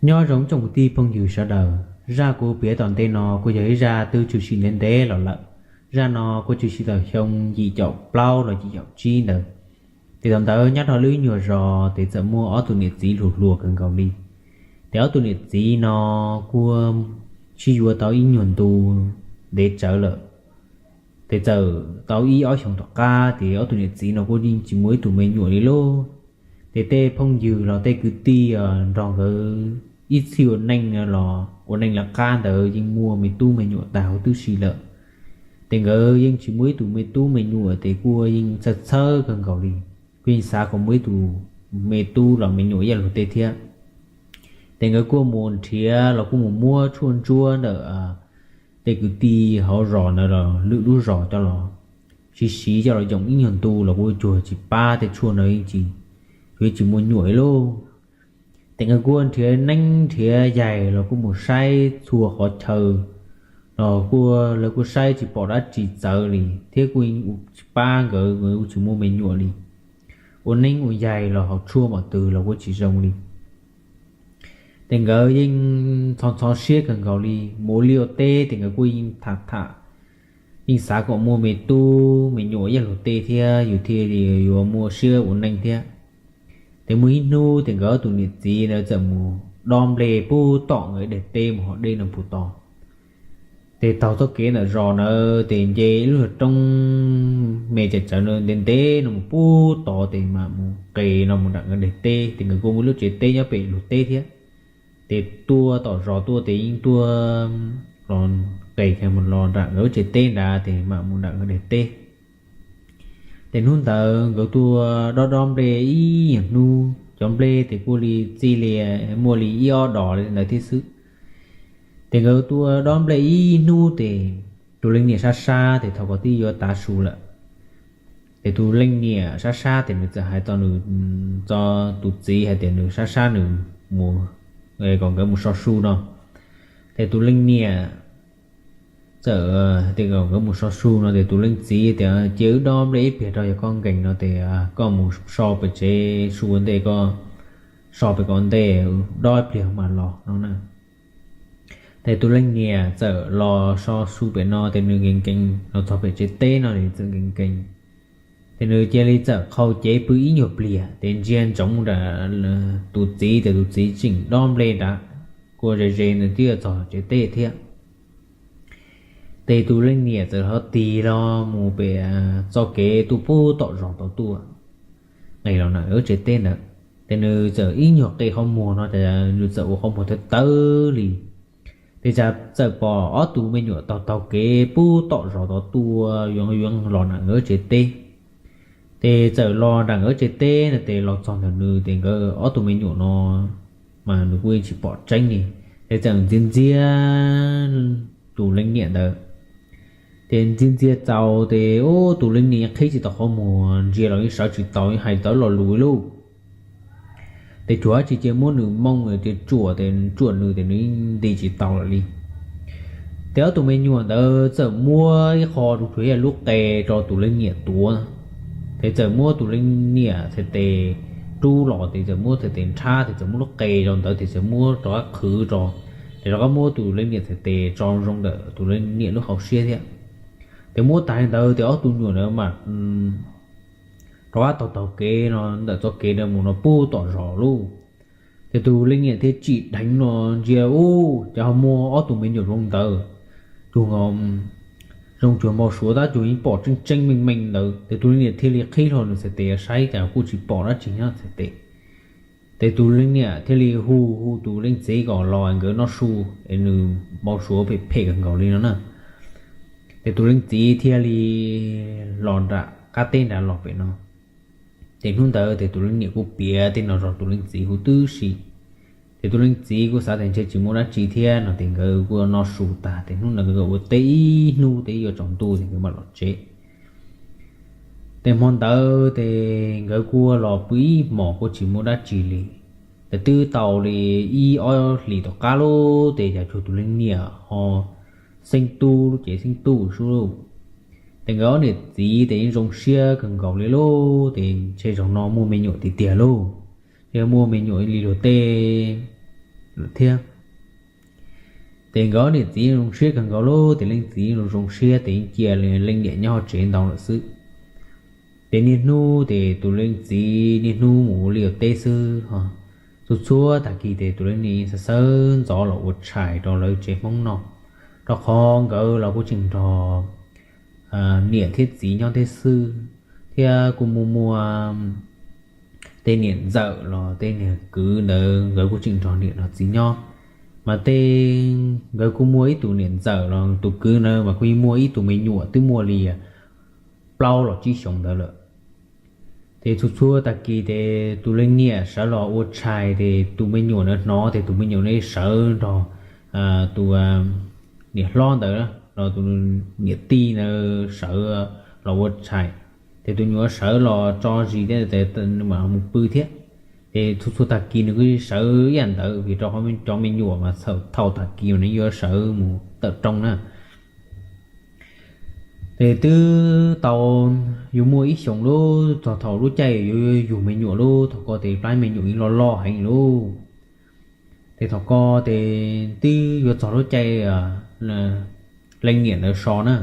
Nyob zoo tsoom kwv tij phooj ywg sawv daws, zaj kuv piav tom ntej no kuj yog ib zaj twb tshwm sim ntev ntev los lawm. Zaj no kuj tshwm sim thaum xyoo yim caum plaub los yim caum tsib ntawd. Ces thaum ntawd nyob rau lub ib nyuag zos ces txawm muaj ob tug niam txiv hluas hluas kawg nkaus li. Ces ob tug niam txiv no kuj sib yuav tau ib nyuag ntu ntev tsawv lawm. Ces txawm tau ib ob xyoos tom qab ces ob tug niam txiv no kuj yeej tsis muaj ib tug me nyuam li lauj. Ces tej phooj ywg los tej kwv tij nrog nkawd ib txhij ua neej los ua neej lawv qab ntawd yeej muaj me tub me nyuam tag huv tib si lawm. Ces nkawd yeej tsis muaj ib tug me tub me nyuam ces kuj yeej txhawj txhawj kawg nkaus li, kuj yeej xav kom muaj ib tug me tub los me nyuam ib yam luag tej thiab. Ces nkawd kuj mus nrhiav los kuj mus muab tshuaj ntsuab ntawm tej kwv tij hauv zos ntawd los lwm lub zos coj los siv siv coj los yoom ib nyuag ntu los kuj cuag tsis pab, tej tshuaj no yeej tsis, tsuas yeej tsis muaj nyuam li lauj. Ces nkawd kuj nrhiav neeb nrhiav yaig los kuj mus saib txhua qhov chaw los kuj lawv kuj saib tsis pom dab tsi txawv li thiab kuj yeej tsis pab nkawd, nkawd kuj tsis muaj me nyuam li. Ua neeb ua yaig los haus tshuaj mam twg los kuj tsis zoo li. Ces nkawd yeej ntxhov ntxhov siab kawg nkaus li, mus ua liaj ua teb ces nkawd kuj yeej tham tham, yeej xav kom muaj me tub me nyuam ib yam luag tej thiab yus thiaj li yuav muaj siab ua neej thiab. Ces muaj ib hnub ces nkawd ob tug niam txiv ntawd txawm mus dob nplej pub tom nkawd daim teb mus hauv dej no puv tod. Ces taug txoj kev ntawm zos ntawd ces nce ib lub roob me tsawv tsawv ntev ntev no mus pub tod ces mam mus qes no mus nram nkawd daim teb. Ces nkawd kuj muaj lub tsev teb nyob pem luag teb thiab. Ces tuaj tom zos tuaj ces yeej tuaj los qes kiag mus los nram nkawd lub tsev teb nrad ces mam mus nram nkawd daim teb. Ces hnub ntawd nkawd tuaj dob dob nplej ib nyuag hnub, cov nplej ces kuj li txij li muaj li ib ob dos li ntawd thiab xwb. Ces nkawd tuaj dob nplej ib hnub ces tus leej niam sab sab ces thaum ko twb yuav tav su lawm. Ces tus leej niam sab sab ces nws txawm hais tau nws, txog tus txiv hais tias nws sab sab nws mus, kom nkawd mus so su no. Ces tus leej niam txawm tias kom nkawd mus so su no ces tus leej txiv tias cia wb dob nplej ib pliag rau, yog koj nkees no ces koj mus so pem tsev su ua ntej, koj so pem ko ntej, dob ib pliag mam los no na. Ces tus leej niam txawm los so su pem no ces nws nkees nkees los txog pem tsev teb no nws txawm nkees nkees. Ces nws cia li txawm qhau cev pw ib nyuag pliag ces ntsia ntsoov nram tus txiv ces tus txiv tseem dob nplej nrad, kuj ze ze nws twb yuav txog tsev teb thiab. Ces tus leej niam txawm ho tig los mus pem txoj kev tuaj pub tom zos tod tuaj, nqes los nram nkawd tsev teb ntawd. Ces nws txawm ib nyuag qe qhov muag no ces nws txawm ua qhov muag tawv tawv li. Ces txawm pom ob tug me nyuam taug taug kev pub tom zos tod tuaj yuav yuav los nram nkawd tsev teb. Ces txawm los nram nkawd tsev teb no ces los txog ntawm nws ces nkawd ob tug me nyuam no mas nws kuj yeej tsis pom tseeb li. Ces txawm ntxias ntxias tus leej niam ntawd. Ces ntxias ntxias txaus ces ub tus leej niam qhib tsis tau qhov muag, ntsia los yeej sawv tsis tau, yeej hais tsis tau lo lus li lauj. Ces tsuas dab tsi cia muab nws mooj tias tsuam ces tsuam nws ces nws yeej nti tsis tau lawm li. Ces ob tug me nyuam ntawd txawm muab ib qho zoo tsuas yog lub qe rau tus leej niam tuav. Ces txawm muab tus leej niam txhais tes rub los ces txawm muab txhais tes nrhab ces txawm muab lub qe rau ntawd ces txawm muab rov qab qhwv rau, ces rov qab muab tus leej niam txhais tes tso zoo ntawm tus leej niam lub hauv siab thiab. Ces muab tag li ntawd ces ob tug me nyuam ntawd mam rov qab taug taug kev no ntawm txoj kev ntawd mus no pub tom zos lauj. Ces tus leej niam thiaj tsim dheev no ntsia ub cas ho muaj ob tug me nyuam zoo ntawd, cuag zoo cuag npau suav tab cuag yeej pom tseeb tseeb meej meej ntawd. Ces tus leej niam thiaj li qhib hlo nws txhais tes saib cas kuj tsis pom dab tsi nyob txhais tes. Ces tus leej niam thiaj li hu hu tus leej txiv kom los nkawd noj su, es nws npau suav phem phem kawg nkaus li no na. Ces tus leej txiv thiaj li los nram qab teb nrad los pem no. Ces hnub ntawd ces tus leej niam kuj piav tej no rau tus leej txiv huv tib si. Ces tus leej txiv kuj xav tias ntshe tsis muaj dab tsi thiab no ces nkawd kuj noj su tag ces hnub ntawd nkawd ua teb ib hnub ces yuav tsaus ntuj ces nkawd mam los tsev. Ces hmo ntawd ces nkawd kuj los pw ib hmos kuj tsis muaj dab tsi li. Ces twb tau li ib ob hlis tom qab lauj ces cas tsuas tus leej niam ho xeeb tub lub cev xeeb tub xwb lauj. Ces nkawd ob niam txiv ces yeej zoo siab kawg nkaus li lauj, ces ntshe zaum no muaj me nyuam tiag tiag lauj. Ces muaj me nyuam li luag tej lawm thiab. Ces nkawd niam txiv zoo siab kawg nkaus lawm, ces leej txiv zoo zoo siab ces yeej cia leej niam nyob hauv tsev ntau lawm xwb. Ces niaj hnub ces tus leej txiv niaj hnub mus ua liaj ua teb xwb ho. Txhua txhua tag kis ces tus leej niam xav sawv ntxov los ua tshais rau lawv tsev Hmoob noj, rau qhov nkawd los kuj tseem nrog niam thiab txiv nyob thiab xwb, thiab kuj muaj muaj tej niam ntxawm los tej niag kwv ntawd nkawd kuj tseem nrog niam nrog txiv nyob. Mas tej, nkawd kuj muaj ib tug niam ntxawm los tus kwv ntawd mas kuj yeej muaj ib tug me nyuam twb muaj li plaub los tsib xyoos ntawd lawm. Ces txhua txhua tag kis ces tus leej niam sawv los ua tshais ces tus me nyuam ntawd hnov ces tus me nyuam ntawd sawv nrog tus niam hlob ntawd los tus niam tij ntawd sawv los ua tshais, ces tus nyuam sawv los tso zis thiab mam mus pw thiab. Ces txhua txhua tag kis nws kuj sawv ib yam ntawd vim rau qhov cov me nyuam mas thaum tag kis nws yuav sawv mus tawm rooj na. Ces twb tau yuav muaj ib xyoos lub, txog thaum lub caij yuav yug me nyuam lub, thaum ko ces plab me nyuam yeej loj loj heev lub. Ces thaum ko ces twb yuav txog lub caij leej niam ntawd so na.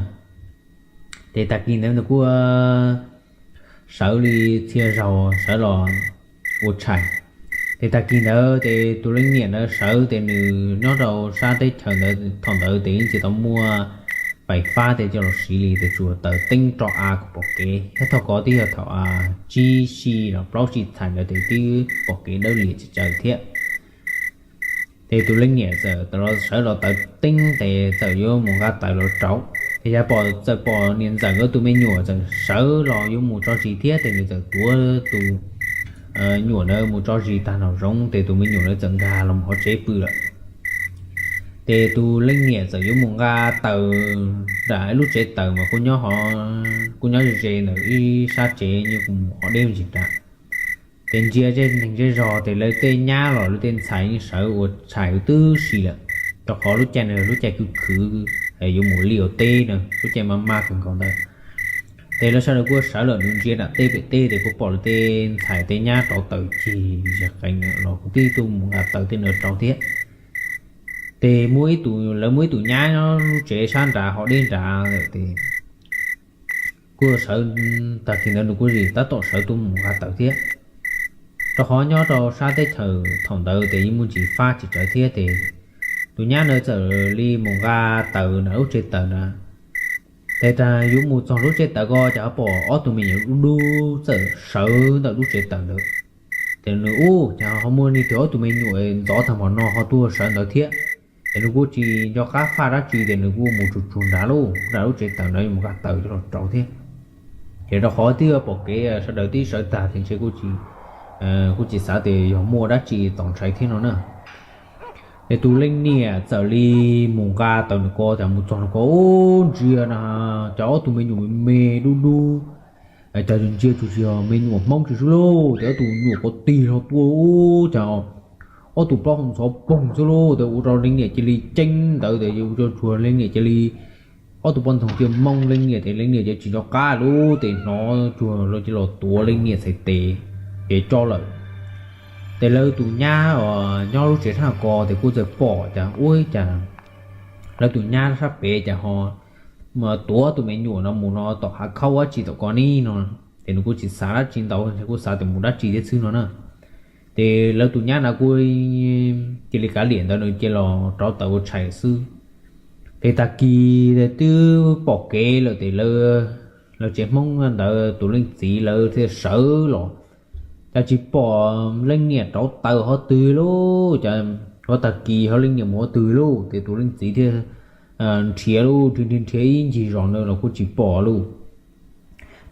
Ces tag kis ntawd nws kuj sawv li txhia zaus sawv los ua tshais. Ces tag kis ntawd ces tus leej niam ntawd sawv ces nws nyob rau sab teb chaws ntawd thaum ntawd ces yeej tsis tau muaj pais fab tej coj los siv li, ces tsuas taws teeb rau av kom pom kev thiab. Thaum ko twb yog thaum tsib si los plaub si txhais ntawd ces twb pom kev dawb lias tsis tsaws thiab. Ces tus leej niam txawm sawv los taws teeb ces txawm yuav mus nqa taws los rauv. Ces yav pom txawm pom niam ntxawm nkawd tus me nyuam txawm sawv los yuav mus tso zis thiab, ces nws txawm tuav tus nyuam ntawd mus tso zis tag nraum zoov, ces tus me nyuam ntawd txawm nkag los mus hauv tsev pw lawm. Ces tus leej niam txawm yuav mus nqa taws nram lub tsev taws mas kuj nyob ze ze ntawm ib sab tsev, nyob hov deb me ntsis nram. Ces ntsia zej neeg zej zog ces lawv tej nyab los lawv tej ntxhais yeej sawv ua tshais tib si lawm, rau qhov lub caij no lub caij khwv khwv yuav mus liaj ua teb na, lub caij maj maj kawg nkaus ntawd. Ces lawv sawv daws kuj sawv los ntsia nram teb pem teb ces kuj pom lawv tej ntxhais tej nyab rauv taws cig zes qees los kuj tib tug mus nqa taws tej ntawd rauv thiab. Ces muaj ib tug, lawv muaj ib tug nyab nyob lub tsev sab nrad hov deb nrad lawm ces kuj sawv, tag kis ntawd nws kuj tab tom sawv tuaj mus nqa taws thiab. Rau qhov nyob rau sab teb chaws thaum ntawd ces yeej muaj ntsis fab tsis tsawv thiab, ces tus nyab ntawd txawm li mus nqa taws nram lub tsev taws na. Ces tag yuav mus txog lub tsev taws ko ces ho pom ob tug me nyuam dub dub txawm sawv ntawm lub tsev taws ntawd. Ces nws ub, cas ho muaj niag twg ob tug me nyuam ntxov tag npaum no ho tuaj sawv ntawd thiab. Ces nws kuj tsis nco qab faj dab tsi ces nws kuj mus tsuag tsuag nrad lub, nram lub tsev taws ntawd mus nqa taws coj los rauv thiab. Ces rau qhov twb pom kev sawv daws twb sawv tag ces ntshe kuj tsis, kuj tsis xav tias yog muaj dab tsi txaus ntshai thiab no na. Ces tus leej niam txawm li mus nqa taws nws ko, ces mus txog nws ko ub, ntsia na, cas ob tug me nyuam me me dub dub, cas ntsia tsuas yog me nyuam Hmoob tsis xwb lauj, ces ob tug nyuam quav tig hlo tuaj ub, cas ob tug plaub hau ntxhov poog xwb lauj, ces ua rau leej niam cia li ceeb ntawd ces ua rau tsuag leej niam cia li ob tug poj ntxoog cia li moo leej niam ces leej niam ces tsis nco qab lub, ces hnov tsuag los cia li los tuav leej niam txhais tes, ces tso lawm. Ces lawv tus nyab uas nyob lub tsev sab ko ces kuj txawm pom, cas ua cas lawv tus nyab sab pem cas ho tuav tus me nyuam no mus no tom hav khaub dab tsi tom ko ne no. Ces nws kuj tsis xav dab tsi ntau, kuj xav tias mus dab tsi thiab xwb no na. Ces lawv tus nyab no kuj cia li kav liam ntawd nws cia los rauv taws ua tshais xwb. Ces tag kis twb pom kev lawm ces lawv tsev Hmoob ntawd tus leej txiv lawv thiaj sawv los, cas tsis pom leej niam rauv taws qhov twg lauj, cas qhov tag kis ho leej niam mus qhov twg lauj, ces tus leej txiv thiaj nrhiav lauj, nrhiav nrhiav ib ncig zos ntawd los kuj tsis pom lauj.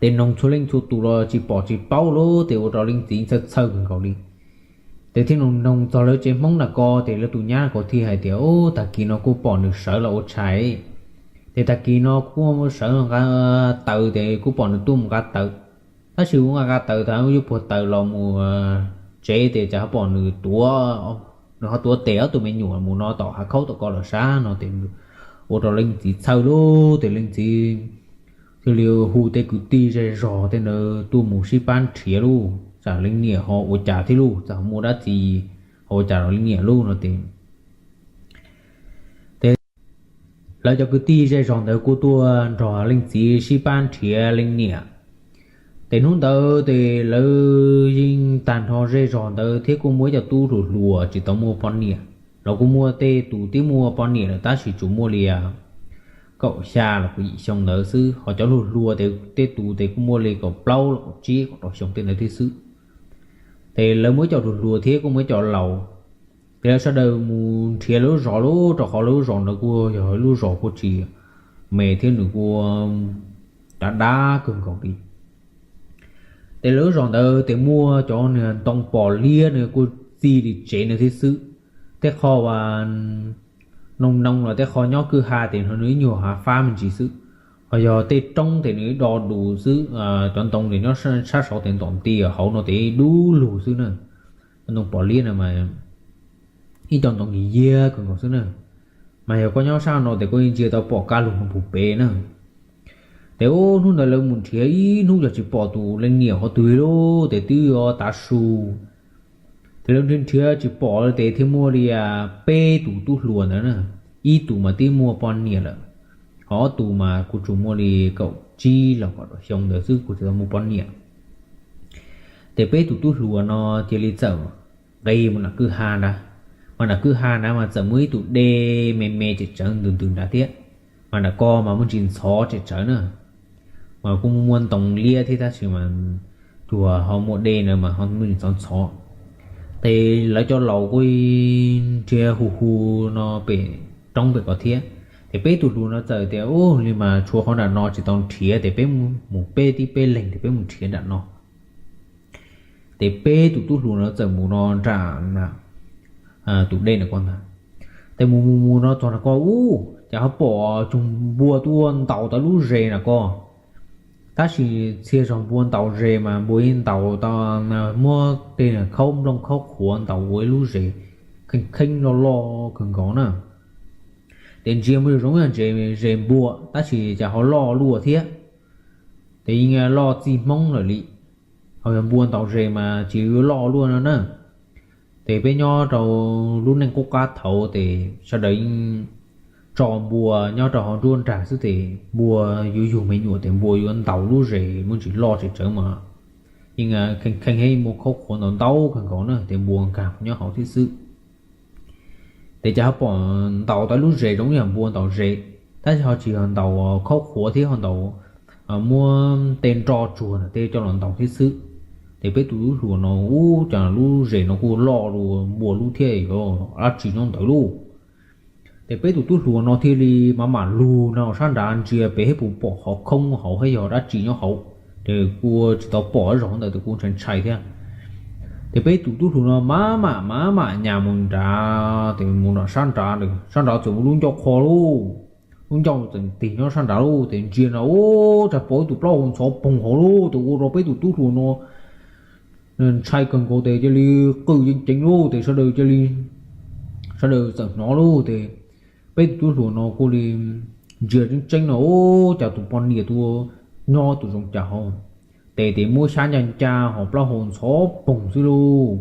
Ces noog txhua leej txhua tus los tsis pom tsis paub lauj, ces ua rau leej txiv txhawj txhawj kawg nkaus li. Ces thiaj noog noog txog lawv tsev Hmoob nram ko, ces lawv tus nyab ko thiaj hais tias, ub, tag kis no kuj pom nws sawv los ua tshais, ces tag kis no kuj sawv nqa taws, ces kuj pom nws tuaj mus nqa taws. Tab sis kuv nqa nqa taws tas yuav puag taws los mus tsev, ces cas ho pom nws tuav, nws ho tuav tes ob tug me nyuam mus no tom hav khaub tom ko lawm sab no, ces ua rau leej txiv txhawj lauj, ces leej txiv thiaj li hu tej kwv tij zej zog tej ntawd tuaj mus sib pab nrhiav lauj, tsam leej niam ho ua cas thiab lauj, tsam ho muaj dab tsi ua cas los leej niam lub no ces, ces lawv cov kwv tij zej zos ntawd kuj tuaj nrog leej txiv sib pab nrhiav leej niam. Ces hnub ntawd ces lawv yeej tag nrho zej zos ntawd thiab kuj muaj ib co tub hluas hluas tsis tau muaj poj niam, los kuj muaj tej tus twb muaj poj niam lawm tab sis tsuas muaj li kaum xya los kaum yim xyoo ntawd xwb, ho cov hluas hluas ces tej tus ces kuj muaj li kaum plaub los kaum tsib kaum rau xyoo tej ntawd thiab xwb. Ces lawv muaj ib co hluas hluas thiab kuj muaj ib co laus. Ces lawv sawv daws mus nrhiav lawv lub zos lub, rau qhov lawv lub zos ntawd kuj yog lub zos kuj tsis me thiab nws kuj dav dav kawg nkaus li. Ces lawv lub zos ntawd ces muaj cov ntoo pom liab nws kuj txij li tsev nws thiab xwb. Tej qho uas noo noo los tej qho nyob kwj ha ces nws ib nyuag hav fab me ntsis xwb, ho yog tej roob ces nws do dus xwb. Cov ntoo ces nyob sab saud ces ntom nti hauv no ces dub lug xwb na. Cov ntoo pom liab no mas ib co ntoo yiag kawg nkaus xwb na. Mas yog koj nyob sab no ces koj yeej ntsia tau pom kaj lug no puag pem na. Ces ub hnub ntawd lawv mus nrhiav ib hnub yog tsis pom tus leej niam qhov twg li lauj, ces twb yuav tav su. Ces lawv nrhiav nrhiav tsis pom ces thiaj muaj li peb tus tub hluas ntawd na. Ib tus mas twb muaj poj niam lawm, ho ob tus mas kuj tsuas muaj li kaum tsib los kaum rau xyoo ntawd xwb, kuj tsis tau muaj poj niam. Ces peb tus tub hluas no cia li txawm nqis mus nram kwj ha nrad. Mas nram kwj ha nrad mas txawm muaj ib tus dej me me tseem tsawv ntws ntws nrad thiab. Mas nram ko mas muaj ntsis ntxhov tseem tsawv na. Mas kuj muaj ntoo liab thiab tab sis mas tsuas ho muaj dej na mas ho muaj ntsis ntxhov ntxhov. Ces lawv cov laus kuj nrhiav hu hu no pem roob pem ko thiab. Ces peb tus hluas no txawm tias, Ub, li mas tshuav qhov nram no tsis tau nrhiav, ces peb mus peb tib peb leeg ces peb mus nrhiav nram no. Ces peb tus tub hluas no txawm mus no nram tus dej nram ko ntag. Ces mus mus mus no txog nram ko ub, ces ho pom tsoog npua tuaj ntaus tau lub zes nram ko. Tab sis txhia zog npua ntaus zes mas npua yeej ntaus tau, muab tej khaub nplooj khaub qhuav ntaus ua ib lub zes kheej kheeb loj loj kawg nkaus na. Ces ntsia mus zoo yam zes npua tab sis cas ho loj luaj thiab. Ces yeej loj txij hmoob lawm li. Ho yog npua ntaus zes mas tsis yuav loj luaj no na. Ces peb nyob rau lub neej qub qab thaud ces sawv daws yeej tso npua nyob rau hauv nruab nrag xwb, ces npua yuav yug me nyuam ces npua yuav ntaus lub zes muaj ntsis loj tseem tsawv mas yeej kheej kheej thiab muaj khaub qhuav ntau ntau kawg nkaus na, ces npua nkag nyob hauv thiab xwb. Ces cas ho pom ntaus tau lub zes zoo yam npua ntaus zes, tab sis ho tsis yog ntaus khaub qhuav thiab ho ntaus muab tej nroj tsuag ntawm tej coj los ntaus thiab xwb. Ces peb tus tub hluas no, Ub, cas lub zes no kuj loj dua npua lub thiab, yog dab tsi nyob ntawd lauj? Ces peb tus tub hluas no thiaj li mam mam lug no sab nrad ntsia pem thiab puas pom qhov khoob hauv thiab yog dab tsi nyob hauv. Ces kuj tsis tau pom zog ntawd ces kuj ntshai ntshai thiab. Ces peb tus tub hluas no mam mam mam mam nyas mus nrad, ces mus nram sab nrad, sab nrad txawm muaj lub ncauj qho lauj. Lub ncauj txawm tig nyob sab nrad lauj, ces ntsia no ub, cas pom ib tug plaub hau ntxhov poog hauv lauj, ces ua rau peb tus tub hluas no ntshai kawg nkaus ces cia li qw ceev ceev lauj, ces sawv daws cia li, sawv daws txawm hnov lauj. Ces peb tus tub hluas no kuj li ntsia tseeb tseeb no ub, cas tus poj niam tuaj nyob tus zoo cas hauv, ces tes muab xyab ncaj ncaj ho plaub hau ntxhov poog xwb lauj.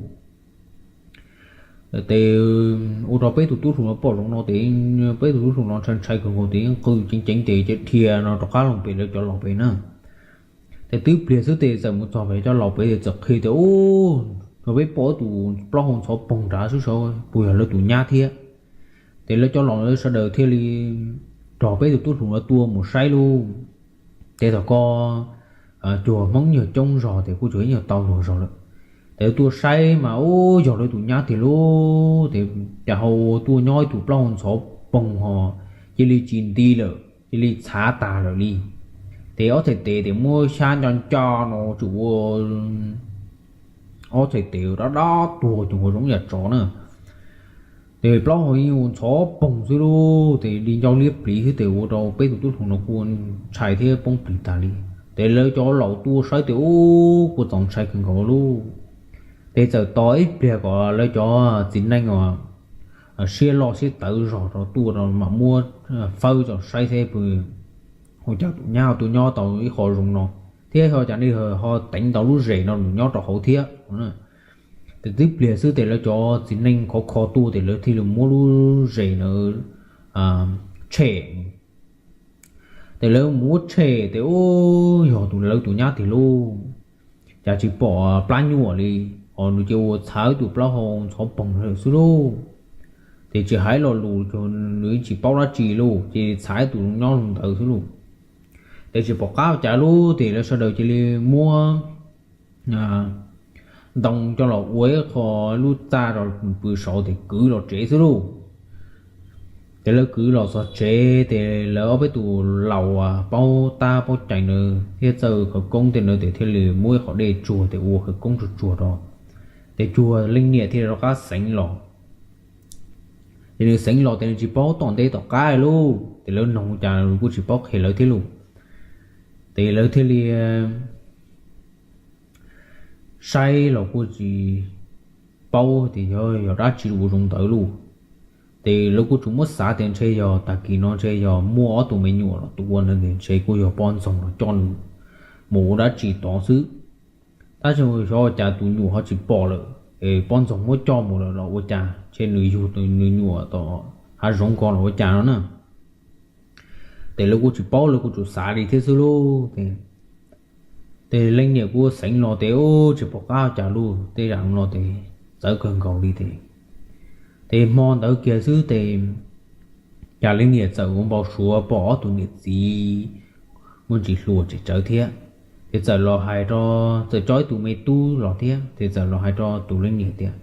Ces ua rau peb tus tub hluas no pom zoo no ces peb tus tub hluas no ntshai ntshai kawg nkaus ces yeej qw ceev ceev ces dhia no rov qab los pem lawv cov laus pem na. Ces twb pliag xwb ces txawm mus txog pem cov laus pem ces txawm qhia tias, Ub, yog peb pom ib tus plaub hau ntxhov poog nrad xwb sav, puas yog lawv tus nyab thiab? Ces lawv cov laus sawv daws thiaj li nrog peb tus tub hluas no tuaj mus saib lauj. Ces thaum ko cuag Hmoob nyuag coob zog ces kuj cuag ib nyuag tau luag zog lawm. Ces tuaj saib mas ub, yog lawv tus nyab tiag lauj. Ces cas ho tuaj nyob ib tug plaub hau ntxhov poog ho cia li tsis nti lawm, cia li txhav tag lawm li. Ces ob txhais tes ces muab xyab ncaj ncaj no tsum ua ob txhais tes dab dab tuag cuag nkaus zoo yam tsov na. Ces plaub hau yeej ua ntxhov poog xwb lauj, ces li ncauj liab pliv xwb ces ua rau peb tus tub hluas no kuj ntshai thiab poob plig tag li. Ces lawv cov laus tuaj saib ces ub, kuj txaus ntshai kawg nkaus lauj. Ces txawm tos ib pliag kom lawv cov txiv neej uas siab loj siab tawv zog rau tuaj rau mam muab fawb tso saib thiab, ua cas tus nyab tuaj nyob tau ib qho zoo no thiab ho cas ho teev tau lub zes no nws nyob rau hauv thiab. Tib pliag xwb ces lawv cov txiv neej khov kho tuaj ces lawv thiaj li muab lub zes ntawd tshem. Ces lawv muab tshem ces ub, yog tus lawv tus nyab tiag lauj, cas tsis pom plab nyuam li, ho nws cia ua txhav tus plaub hau ntxhov poog lawm xwb lauj. Ces tsis hais lo lus, nws tsis paub dab tsi lauj, ces txhav tus nyob ntawd xwb lauj. Ces tsis pom qab ua cas lauj, ces lawv sawv daws cia li muab ntoo coj los ua ib qho lub txaj rau pw saud ces kwv los tsev xwb lauj. Ces lawv kwv los txog tsev ces lawv ob peb tus laus paub tab paub cai na, thiab txawj khawv koob tej na, ces thiaj li muab ib qho dej tsuag ces ua khawv koob tsuag tsuag rau, ces cuag leej niam thiaj li rov qab xeev los. Ces nws xeev los ces nws tsis paub tom ntej tom qab lauj, ces lawv noog cas nws kuj tsis paub qhia lawv thiab lauj. Ces lawv thiaj li saib los kuj tsis paub tias yog, yog dab tsi ua zoo ntawd lauj. Ces lawv kuj tsuas muab xav tias ntshe yog tag kis no ntshe yog muaj ob tug me nyuam los tua ntawd, ntshe kuj yog poj ntxoog los coj nws mus ua dab tsi tod xwb. Tab sis xyov ua cas tus nyuam ho tsis pom lawm, poj ntxoog muab coj mus lawm los ua cas, ntshe nws yug nws nyuam tom hav zoov ko los ua cas no na. Ces lawv kuj tsis paub, lawv kuj tsuas xav li thiab xwb lauj. Ces leej niam kuj xeev los ces ub, tsis pom qab ua cas lauj, tej zam no ces txawv kawg nkaus li ces, ces hmo ntawd kiag xwb ces cas leej niam txawm ua npau suav pom ob tug niam txiv muaj ntsis hluas tsem tsawv thiab. Ces txawm los hais rau, txawm coj ib tug me tub los thiab, ces txawm los hais rau tus leej niam tias,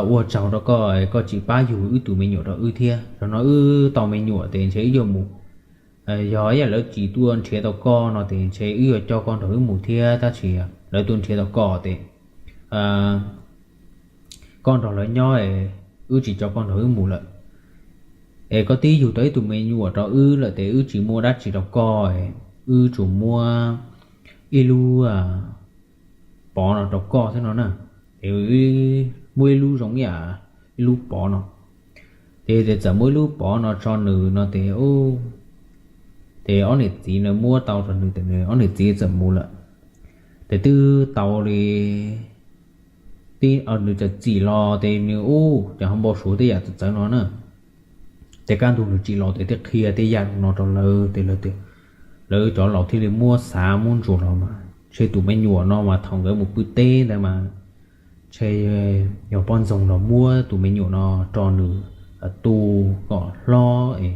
ua tsaug rau koj, koj tsis pab yug wb tus me nyuam rau wb thiab. Zaum no wb tau me nyuam ces ntshe wb yuav mus, yog ib yam lawv tsis tuaj nrhiav tau koj no ces ntshe wb yuav coj koj nrog wb mus thiab, tab sis lawv tuaj nrhiav tau koj ces koj nrog lawv nyob, wb tsis coj koj nrog wb mus lawm. Es koj twb yug tau ib tug me nyuam rau wb lawm ces wb tsis muaj dab tsi rau koj, wb tsuas muab ib lub pov no rau koj xwb no na. Es muaj ib lub zoo ib yam ib lub pov no. Ces txawm muab ib lub pov no tso nws no ces, ces ob niam txiv no muab tau rau nws ces ob niam txiv txawm mus lawm. Ces twb tau li, nws txawm txim los ces nws ub, ces ho npau suav tej yam txawv txawv no na. Ces kaj ntug nws txim los ces thiaj qhia tej yam no rau lawv ces lawv tias, lawv cov laus thiaj li muab xav muab ntsuas los mas ntshe tus me nyuam no mas thaum nkawd mus pw teb ntawd mas ntshe yog poj ntxoog los muab tus me nyuam no rau nws tu kom hlob es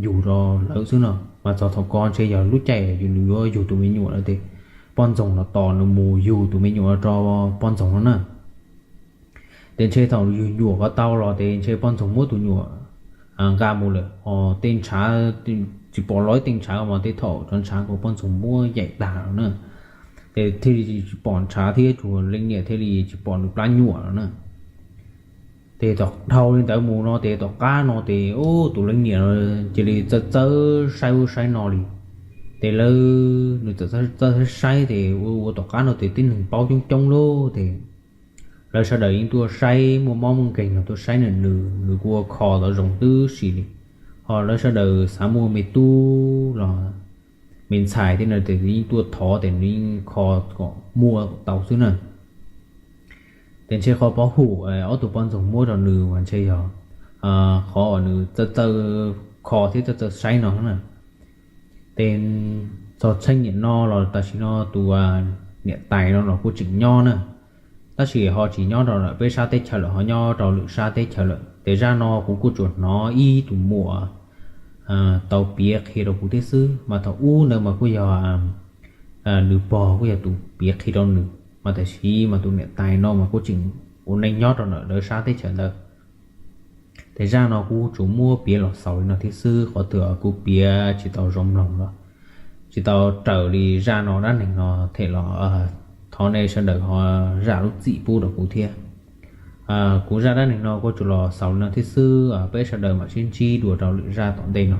yug rau lawv xwb no. Mas txog thaum ko ntshe yog lub caij nws yuav yug tus me nyuam lawm ces poj ntxoog los tos nws mus yug tus me nyuam rau poj ntxoog no na. Ces ntshe thaum yug nyuam ko tau los ces ntshe poj ntxoog muab tus nyuam nqa mus lawm ho tej ntshav, tsis pom los ib tej ntshav mas tej thaum cov ntshav ko poj ntxoog muab yaim tag lawm na. Ces thiaj li tsis pom ntshav thiab tsuas leej niam thiaj li tsis pom nws plab nyuam lawm na. Ces tom dhau li ntawd mus no ces tom qab no ces ub, tus leej niam cia li txawj txawj saib ub saib no li. Ces lawv, nws txawm txawj saib ces ua ua tom qab no ces tib neeg paub coob coob lauj ces lawv sawv daws yeej tuaj saib, muaj mob muaj nkeeg los tuaj saib nws, nws kuj ua kho tau zoo tib si li. Ho lawv sawv daws xav muaj me tub los me ntxhais thiab no ces yeej tuaj thov ces nws yeej kho kom muaj kom tau xwb na. Ces ntshe qhov pov hum ob tug poj ntxoog muab rau nws mas ntshe yog qhov uas nws txawj txawj kho thiab txawj txawj saib no na. Ces txog txheej niam no los tam sim no tus niam tais no los kuj tseem nyob na, tab sis ho tsis nyob rau peb sab teb chaws lawm, ho nyob rau lwm sab teb chaws lawm. Ces zaj no kuv kuj tsuas hnov ib tus muam tau piav qhia rau kuv thiab xwb, mas thaum ub ntawd mas kuj yog nws pog kuj yog tus piav qhia rau nws, mas tam sim mas tus niam tais no mas kuj tseem ua neej nyob rau ntawm lawv sab teb chaws ntawd. Ces zaj no kuv tsuas muab piav los xaus li no thiab xwb, qhov twg kuv piav tsis tau zoo mloog los tsis tau raws li zaj no dab neeg no them los thov nej sawv daws ho zam lub txim pub rau kuv thiab. Kuv zaj dab neeg no kuv tsuas los xaus li no thiab xwb, peb sawv daws mam sib ntsib dua rau lwm zaj tom ntej no.